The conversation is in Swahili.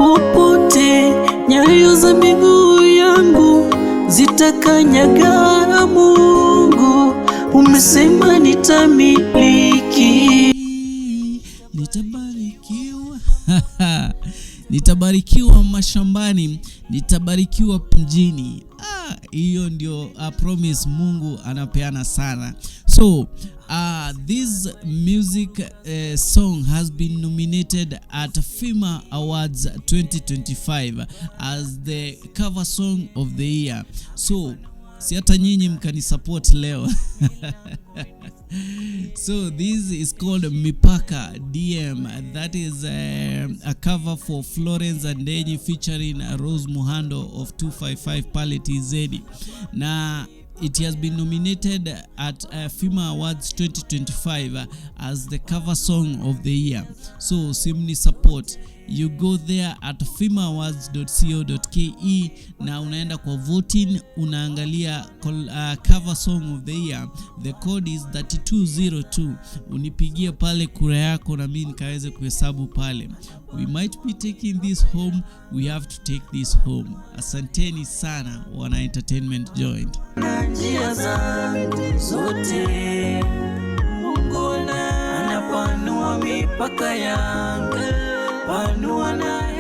Popote nyayo za miguu yangu zitakanyaga, Mungu umesema nitamiliki. Nitabarikiwa, nitabarikiwa mashambani, nitabarikiwa mjini. Ah, hiyo ndio promise Mungu anapeana sana. So this music song has been nominated at FIMA Awards 2025 as the cover song of the year. So si hata nyinyi mkanisupport leo. So this is called Mipaka DM. That is a cover for Florence Andenyi featuring Rose Muhando of 255 pale TZ. Na it has been nominated at FIMA Awards 2025 as the cover song of the year. So si mnisupport. You go there at fimaawards.co.ke na unaenda kwa voting, unaangalia cover song of the year. The code is 3202. Unipigie pale kura yako na mimi nikaweze kuhesabu pale. We might be taking this home, we have to take this home. Asanteni sana, wana Entertainment Joint. Na njia zangu zote Mungu anapanua mipaka yangu, panua na